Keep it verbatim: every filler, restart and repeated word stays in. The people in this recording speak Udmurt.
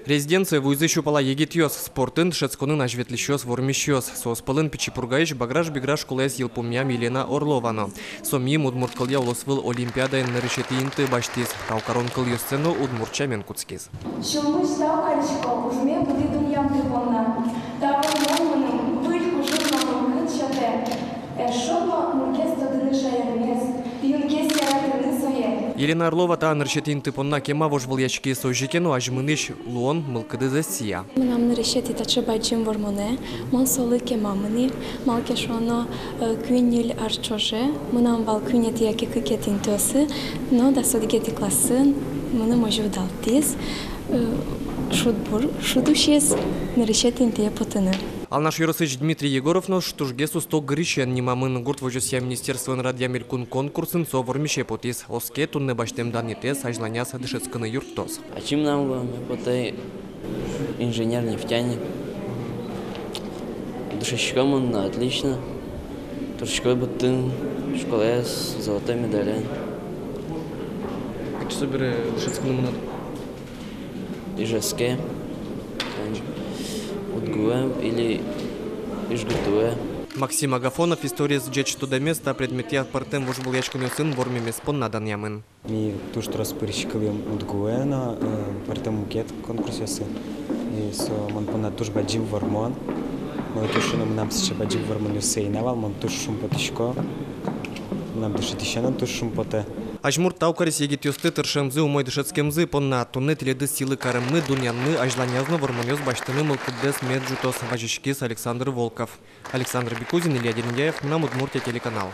Резиденцие вуизы сю пала егитъёс: спортын, дышетсконын азьветлӥсьёс, вормисьёс. Соос пӧлын Пичи Пургаысь Баграш-Бигра школаез йылпумъям Елена Орлова но. Со миым удмурт кылъя улосвыл олимпиадаын нырысетӥ инты басьтӥз. Тау карон кылъёссэ но удмурт сямен кутскиз. Сюлмысь тау карисько ужме кудӥ дунъямды понна. Та вормон мыным выль кужым но мылкыд сётэ. Эшшо но мургес тодыны шаермес, юнгес яратыны сое. Елена Орлова та нырысетӥ инты понна кема вожвылъяськиз. Озьы ке но, азьмынӥсь луон мылкыдыз ӧз сия. Мынам нырысетӥ таӵе бадӟым вормонэ, мон солы кема мынӥ, малы ке шуоно, э, куинь-ньыль ар ӵоже, мынам вал куинетӥ яке кыкетӥ интыосы, но дас одӥгетӥ классын мыным озьы удалтӥз, э, шудбур, шуд усиз нырысетӥ интые потыны. Алнаш ёросысь Дмитрий Егоров но тужгес усто гырысен нимамын. Гурт возёсъя министерствоын радъям элькун конкурсын со вормисе потӥз. Оске, туннэ басьтэм данъетэз азьланяз дышетскыны юрттоз. Ачим мынам луэме потэ инженер-нефтяник. Дышетско мон на отлично. Турттӥсько быдтыны школаез золотой медален. Кытчы собере дышетскыны мынод? Ижевске, УдГУ-э или ИжГТУ-э. Максим Агафонов историез ӟеч тодэмез, та предметъя пӧртэм вожвылъяськонъёсын вормемез понна данъямын. Ми туж трос пыриськылӥм УдГУ-э но, э, пӧртэм мукет конкурсъёсы. И со мон понна туж бадӟым вормон. Малы ке шуоно, мынам сыӵе бадӟым вормонъёсы ӧй на вал, мон туж шумпотӥсько. Мынам дышетӥсе но туж шумпотэ. Азьмурт тау кариз егитъёсты тыршемзы, умой дышетскемзы понна. Туннэ тӥледыз сӥлы кареммы, дунъянмы, азьланяз но вормонъёс басьтыны мылкыддэс мед ӝутоз, вазиськиз Александр Волков. Александр Бекузин, Илья Дерендяев, «Мынам Удмуртие» телеканал.